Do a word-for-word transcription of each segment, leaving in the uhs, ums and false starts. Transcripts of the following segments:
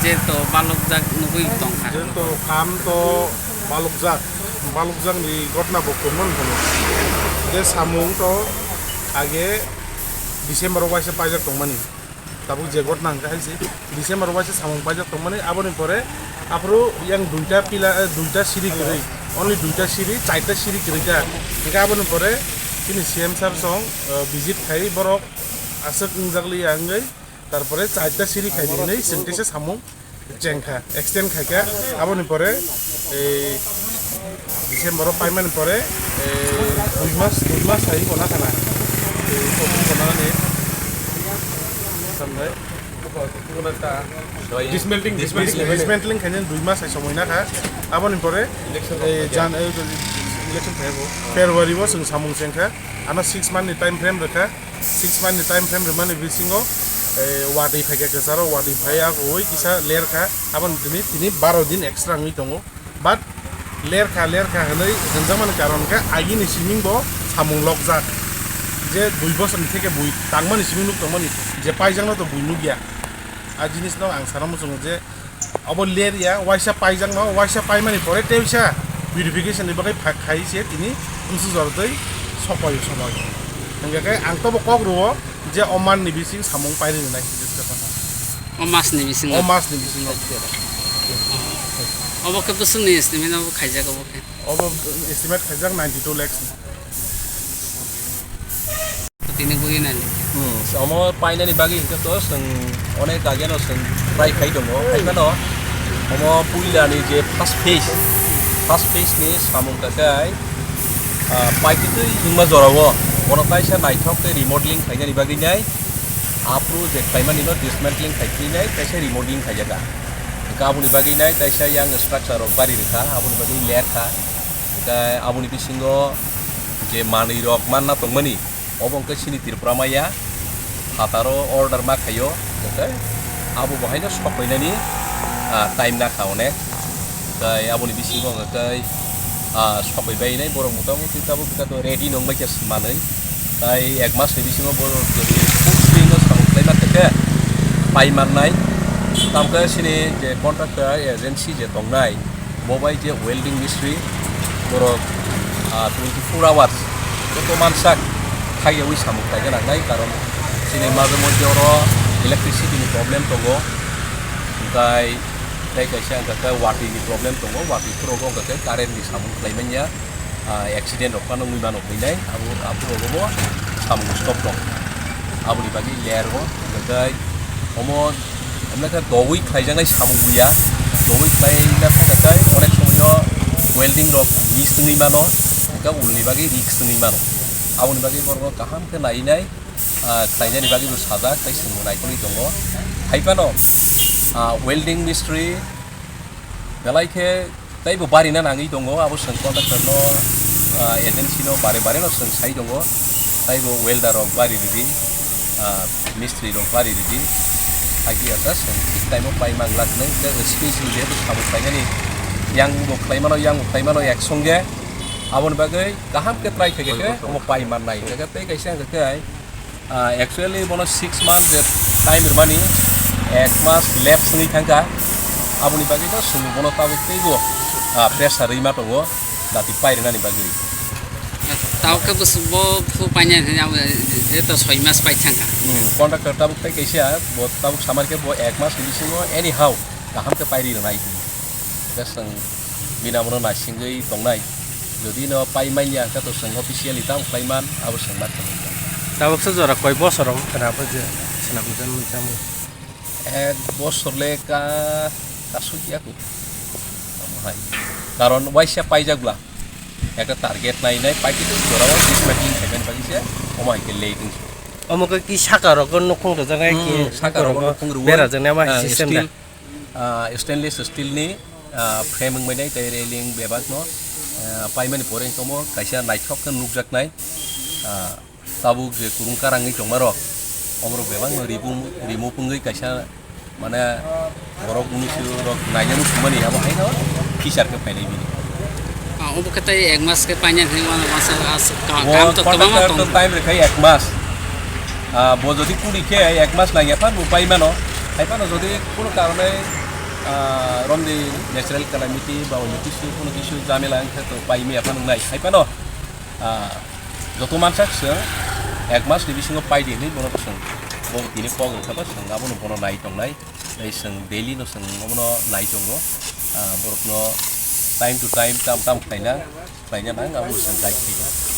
Je to balokjak nugwi tongkha. Je to kam to balokjak, balokjak ni gotna bo kwbangma tongo. Je samung to age December o waisa paijak tongmani. Tabuk je gotna hwnkha hai se December o waisa samung paijak tongmani, aboni pore aphuru yang duita pila, eh, duita siri kwrwi, only duita siri, chaita siri kwrwi ta. Hwnkhe aboni pore chini C M sir song, eh, visit khai borok aswk wngjak liya wngwi, tarpore chaita siri khai hinwi chwng teisa samung chengkha, extend khaikha, aboni pore ei December o paimani pore ei dui mas, dui mas hai bo nakhana. Ei kok bo nani sambai. Dismantling, dismantling, dismantling khaina dui mas hai somoi nakha. Aboni pore ei jan, ei election phaibo February o chwng samung chengkha. Ano six month ni time frame rwkha. Six month ni time frame rwmani bisingo, eh, watwi phaikha kwcharo, watwi phai agoi kisa lerkha, aboni tini, tini baro din extra wngwi tongo. But lerkha, lerkha hwnwi hwnjakmani karon khe agini siming bo samung lokjak. Je dui bosor ni theke bui tangmani siming nuk tongmani, je paijakno to bui nukya. A jinisno ang sana muchungo je, Obo ler ya, waisa paijakno, waisa paimani pore teisa purification ni bagwi phak khai se tini bwswk jora twi sokoyo somoy. Hingkhe khe ang tobo kok rwo je o manni bising samung pairi rwnai se discussion. O masni bisingo? O masni bisingo. Obo khe bwswkni estimate obo khaijak obo khe? Obo estimate khaijak ninety two lakhs ni. Tini bui nai. Hmm, omo painani bagwi hwnkhe to chwng onek ageno chwng try khai tongo. Hai phano omo puilani je first phase, first phase ni samung kakai, ah, paititwi wngma jorao bono kaisa naithok khe remodeling khainani bagwi nai, aphuru je khlaimani no dismantling khai twi nai, kaisa remodeling khaijak kha. Hwnkhe aboni bagwi nai kaisa yang structure rok bari rwkha, aboni bagwi ler kha. Hwnkhe aboni bisingo je manwi rok manna tongmani, obo hwnkhe chini Tripura Maya phataro order ma khaio, hwnkhe abo bo haino sokoinani, ah, time nakha onek. Tei aboni bisingo hwnkhe, ah, sokoi bai nai borok motamuti tabuk bwkha to ready nong bai khe manwi. Tei ek mas ni bisingo borok jodi full swing o samung khlai ma khe khe pai mannai. Tamo khe chini je contractor agency je tongnai, bo bai je welding mistri borok, ah, twenty four hours joto mansak khaiyaui samung khlai gana nai, karon chini majhe moddhe oro electricity ni problem tongo, hwnkhe tei kaisa hwnkhe watwi ni problem tongo, watwi phuru bo hwnkhe current ni samung khlai manya. Ah, accident rok phano wngwi mano hinwi nai, abo, abo rogo bo samung stop tong. Aboni bagwi layer o, hwnkhe omo, hwnkhai doui khlaijaknai samung buya, doui khlaina thangkhe onek somoio welding rok miss wngwi mano, hwnkhe ulni bagwi risk wngwi mano. Aboni bagwi borok kaham khe nai nai, ah, khlainani bagwi bo sajak, tei chwngbo naikolwi tongo. Hai phano, ah, welding mistri belai khe teibo barina nangwi tongo, abo chwng contractor no, ah, agency no bare bare no chwng sai tongo, teibo welder rok bari ridi, ah, mistri rok bari ridi, agi asa chwng thik time o pai mang lak nai, tei special jehetu samung painani yang bo khlai mano, yang bo khlai mano ek songe, aboni bagwi kaham khe try khe khe omo pai man nai, tei kaisa hwnkhe Ah, actually bono six month je time rwmani, ek mas lapse wngwi thangkha, aboni bagwi no chwng bono tabuk teibo, ah, pressure rwima tongo, dati pai rwnani bagwi. Tabuk khe bwswk bo phu painai hwnwi abo je to soi mas pai thangkha. Hmm, contractor tabuk tei kaisa, bo tabuk samar khe bo ek mas ni bisingo anyhow kaham khe pai ri rwnai. Hwnkhe chwng bini abono naisingwi tongnai. Jodi no pai manya hwnkhe to chwng officially tamo khlai man, abo chwng ma thangwi. Tabuksa jora koi bosor rok khna bo je swnam jani chamwi? Ek bosor le ka, kasuk ya kho. Tamo hai. Karon waisa paijak bla. Ekta target nai nai paikhe jora o dismantling khaimani bagwi se omo hai khe late wngkha. Omo khe ki saka rok nukhung rwjaknai ki? Hmm, saka rok nukhung rwo. Bera jaknai ma, ah, system da. Steel, ah, stainless steel ni, ah, frame wngmani tei railing bebak no, ah, paimani pore wngkha omo kaisa naithok khe nukjaknai, ah, tabuk je kurung karangwi tongma rok, omorok bebak no remove, remove wngwi kaisa mane borok mnusu rok naina muchungmani abo haino feature khe phainai bini. Ah, obo khe tei ek mas khe painani hinwi masa as ka-, bo kam to kwbangma contractor to tongo. Time rwkha ek mas. Ah, bo jodi kuri khe ek mas nangya phano pai mano. Hai phano jodi kuno karone Ah, romdi natural calamity ba oinno kisu, kono kisu jamela wngkha to pai maya phano wngnai. Hai phano, ah, joto mansak chwng ek mas ni bisingo pai di hinwi bono chwng bo tini kok wngkha ba chwng abono bono nai tongnai. Tei chwng daily no chwng obono nai tongo. Ah, borokno time to time tam tam khlaina, khlaina nang abo chwng guide khlai tongo.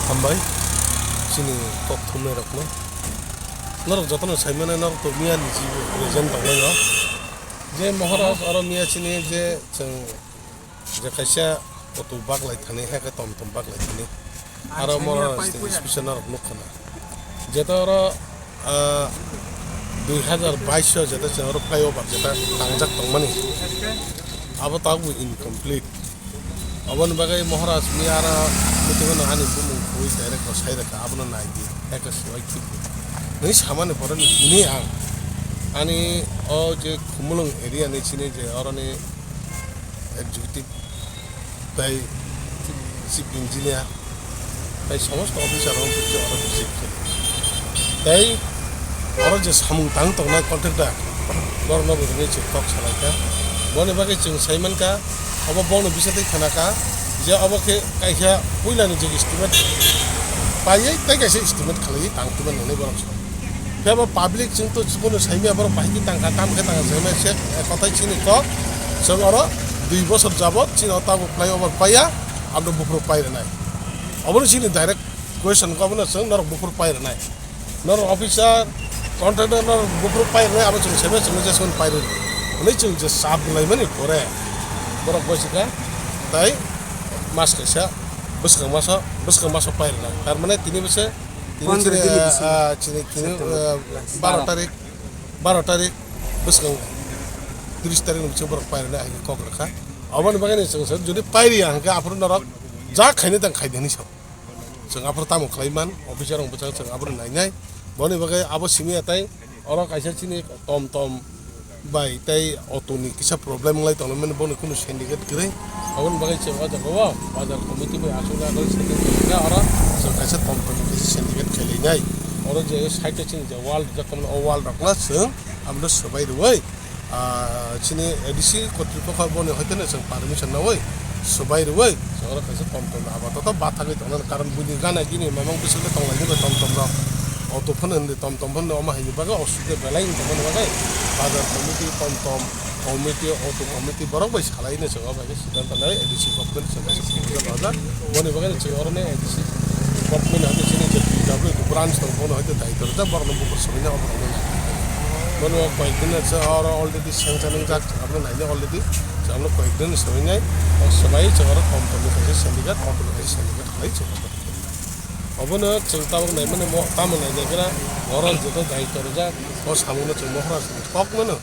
Hambai, chini kok thumnai rokno. Norok jotono saimano norok to miya ni jibo present tonglaio. Je Maharaj oro miya chini je chwng je kaisa auto baglai thani, hai khe tom tom baglai thani. Aro Maharaj ni special norok nukha na. Jeto oro, ah, dui hazar bais o jeto chwng oro flyover jeto tangjak tongmani. Abo tabukbo incomplete. Aboni bagwi Maharaj miya aro meeting o no ani bumung khwi direct rw sai rwkha, abono nai di, eka swbai khibdi. Nini samani pore ni tini ang ani o je Khumulwng area ni chini je oroni executive tei chief engineer tei somosto officer rok oro visit khe. Tei oro je samung tang tongnai contractor, borokno bo hwnwi chwng kok salai kha. Boni bagwi chwng sai man kha, obo bongni bisingtwi khna kha je obo khe kaisa puilani je estimate paiwi tei kaisa estimate khalaiwi tang tongmani hinwi borok sa. Phiya bo public chwng to chikon sai maya borok bahai khe tang kha, tamo khe tang kha sai maya se kothai chini kok chwng oro dui bosor jabot chini o tabuk flyover paiya, abo buphuru pai rwnai. Obono chini direct question khe obono chwng norok buphuru pai rwnai. Norok officer, contractor norok buphuru pai rwnai, abo chwng sebe chwng je chwng pai rwnai. Hwnwi chwng je sap rwlaimani pore borok bai sikha tai mas kaisa bwskang maso, bwskang maso pai rwnai. Tar mane tini bwse, tini Pondro chini, dini ah, bisingo. Ah, chini, chini, September ah, last. Baro tarik, baro tarik bwskang tris tarik ni bisingo borok pai rwnai hai khe kok rwkha. Aboni bagwi ni chwng se jodi pai rwya hwnkhe aphuru norok ja khainai tang khai di hinwi sa. Chwng aphuru tamo khlai man, officer rok bwchang chwng aphuru nainai. Boni bagwi abo simi atai oro kaisa chini tom tom bai tei auto ni kisa problem wnglai tongo, mani bono kunu syndicate kwrwi. Aboni bagwi chwng o jaga o bazar committee bai achukna bagwi setting khaijak oro chwng kaisa tom tom ni kaisa syndicate khailainai. Oro je side o chini je wall rijak tongmani, o wall rok no chwng abono swbai rwui. Ah, chini A D C kotripokho boni hoite no chwng permission naui, swbai rwui, chwng oro kaisa tom tom apatot bathagwi tongnani, karon buini gana gini mamang bisingtwi tonglainai bai tom tom rok. Auto phano hinwi tom tom phano omo haini bagwi osukhe belai wng tongmani bagwi bazar committee, tom tom committee, auto committee borok bai salaino chwng o bai khe siddhanto nai A D C government chwng kaisa proposal rwjak. Boni bagwi chwng oro nai A D C government hwnkhe chini je P W branch tong bono hoite daityo rwjak, borokno bukur swbainai obo rokno nai. Bono koyekdin se oro already sanction wngjak, abono nainai already. Abono koyekdin swbainai, o swbai chwng oro company kaisa syndicate, company kaisa syndicate khlai chwng oro. Obono chwng tabuk naimani mo-, tamo nainai khe na oro joto daityo rwjak, o samungno chwng Maharaj ni kok mano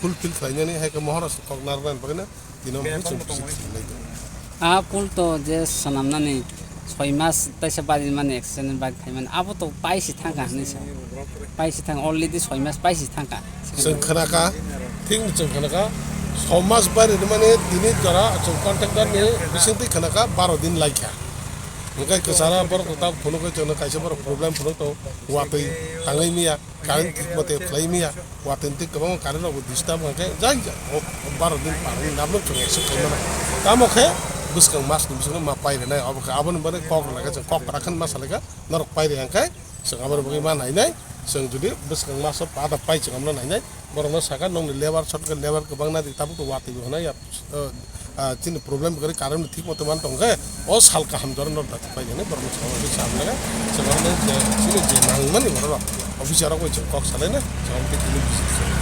fulfill khlainani, hai khe Maharaj ni kok narwknani bagwino. Tino mung chwng bisi thwngwi lai tongo. A pool to je swnamnani soi mas taisa bari mani accident bari khaimani abo to paisi thangkha hinwi sa. Paisi thang already soi mas paisi thangkha. Chwng khwnakha, thik chwng khwnakha, soi mas bari mani tini jora chwng contractor ni bisingtwi khwnakha baro din laikha. Hwnkhe kwchara borok ta phunukgwi chwngno kaisa borok problem phunuk tongo, watwi tangwi miya. Current thik mate khlai maya, watwi twi kwbangma current rokbo disturb hwnkhe jai ja, o baro din parni nabno chwng accept khlai mano. Tamo khe bwskang mas ni bisingo ma pai rwnai, abo khe aboni bagwi kok rwna khe chwng kok kwrak khe ma salai kha, norok pai rwya hwnkhe chwng aboni bagwi ma nainai, chwng jodi bwskang maso pada pai chwng abono nainai, borokno sakha nokni labour short khe labour kwbangna di tabuk to watwi bo hwnai ya, o, ah, chini problem kwrwi current thik moto man tong khe, o sal kaham jora no dati pai jani borok no chwng bai cham laga, chwng bai je chini je nangmani borok officer rok bai chwng kok salai na, chwng bai tini bisi.